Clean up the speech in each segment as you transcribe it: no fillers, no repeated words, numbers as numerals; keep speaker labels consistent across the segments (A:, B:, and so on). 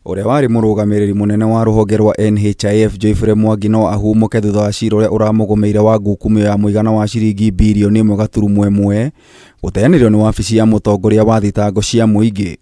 A: Ũrĩa warĩ mũrũgamĩrĩri mũnene wa rũhonge rwa NHIF Geoffrey Mwangi no ahumũke thutha wa cira ũrĩa ũramũgũmĩire wa ngukumio ya mũigana wa ciringi birioni 1.1 gũteanĩrio nĩ wabici ya mũtongoria wa thitango cia mũingĩ.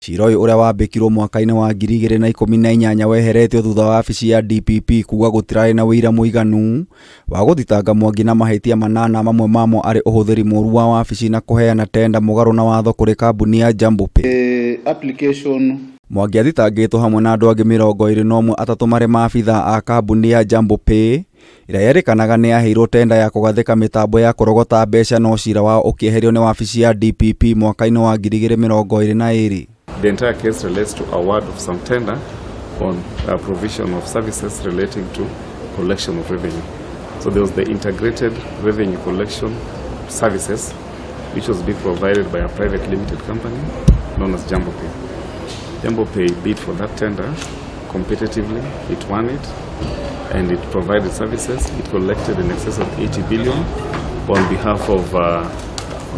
A: Cira ũyũ ũrĩa wambĩkirwo mwaka-inĩ wa 2018 weheretio thutha wa wabici ya DPP kuga gũtirarĩ na ũira mũiganu wa gũthitanga Mwangi na mahĩtia manana mamwe mamo arĩ ũhũthĩri mũru wa wabici na kũheana tenda mũgarũ na watho kũrĩ kambuni ya Jambo Pay.
B: The application
A: Mwangi athitangĩtwo hamwe na andũ angĩ 21, atatũ marĩ maabithaa a kambuni ya Jambo Pay ĩrĩa yerĩkanaga nĩ yaheirwo tenda ya kũgathĩka mĩtambo ya kũrogota mbeca no cira wao ũkĩeherio nĩ wabici ya DPP mwaka-inĩ wa 2022.
C: The entire case relates to award of some tender on provision of services relating to collection of revenue. So there was the integrated revenue collection services, which was being provided by a private limited company known as Jambo Pay. Jambo Pay bid for that tender competitively, it won it, and it provided services. It collected in excess of 80 billion on behalf of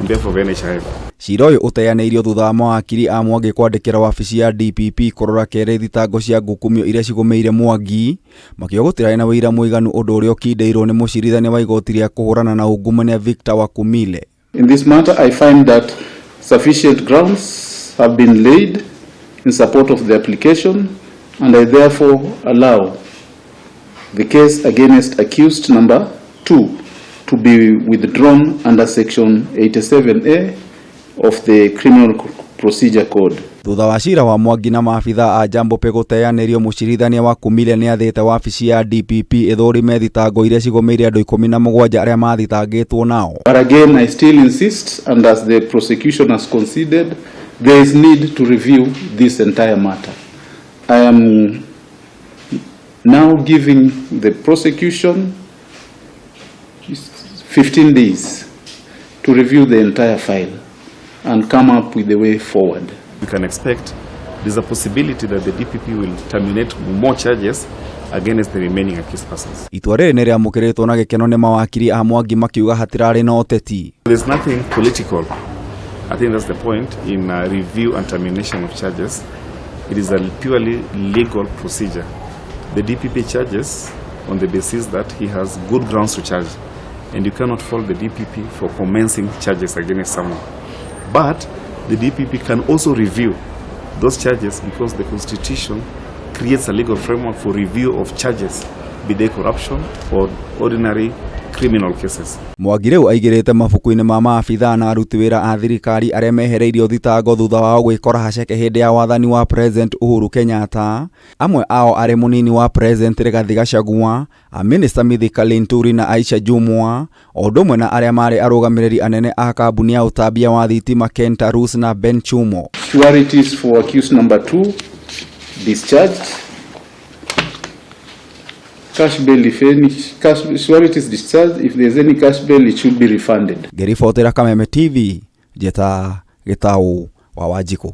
C: NHIF.
A: Cira ũyũ ũteanĩirio thutha wa mawakiri a Mwangi kwandĩkĩra wabici ya DPP kũrora kerĩ thitango cia ngukumio iria cigũmĩire Mwangi makiuga gũtirarĩ na ũira mũiganu, ũndũ ũrĩa ũkindĩirwo nĩ mũcirithania wa igoti rĩa kũhũrana na ungumania Victor Wakumile.
B: In this matter, I find that sufficient grounds have been laid in support of the application, and I therefore allow the case against accused number 2 to be withdrawn under section 87A of the Criminal Procedure Code.
A: Thutha wa cira wa Mwangi na maabithaa a Jambo Pay gũteanĩrio, mũcirithania Wakumile nĩ athĩte wabici ya DPP ĩthũrime thitango iria cigũmĩire andũ 17 arĩa mathitangĩtwo nao.
B: But again, I still insist, and as the prosecution has conceded, there is need to review this entire matter. I am now giving the prosecution 15 days to review the entire file and come up with the way forward.
C: We can expect there's a possibility that the DPP will terminate more charges against the remaining accused persons.
A: Itua rĩrĩ nĩ rĩamũkĩrĩtwo na gĩkeno nĩ mawakiri a Mwangi makiuga hatirarĩ na ũteti.
C: There's nothing political. I think that's the point in review and termination of charges. It is a purely legal procedure. The DPP charges on the basis that he has good grounds to charge, and you cannot fault the DPP for commencing charges against someone. But the DPP can also review those charges because the Constitution creates a legal framework for review of charges, be they corruption or ordinary criminal cases.
A: Mwangi rĩu aingĩrĩte mabuku-inĩ ma maabithaa na aruti wĩra a thirikari arĩa mehereirio thitango thutha wao gwĩkora haceke hĩndĩ ya wathani wa President Uhuru Kenyatta, amwe ao arĩ mũnini wa President Rigathi Gachagua, a Minister Mithika Linturi na Aisha Jumwa, o ũndũ ũmwe na arĩa marĩ arũgamĩrĩri anene a kambuni ya ũtambia wa thitima Ken Tarus na Ben Chumo.
B: Sureties for accused number 2 discharged. Cash bail, if any, cash, sureties discharged. If there's any cash bail, it should be refunded.
A: Ngĩribotera Kameme TV, njĩta Gĩtaũ wa Wanjikũ.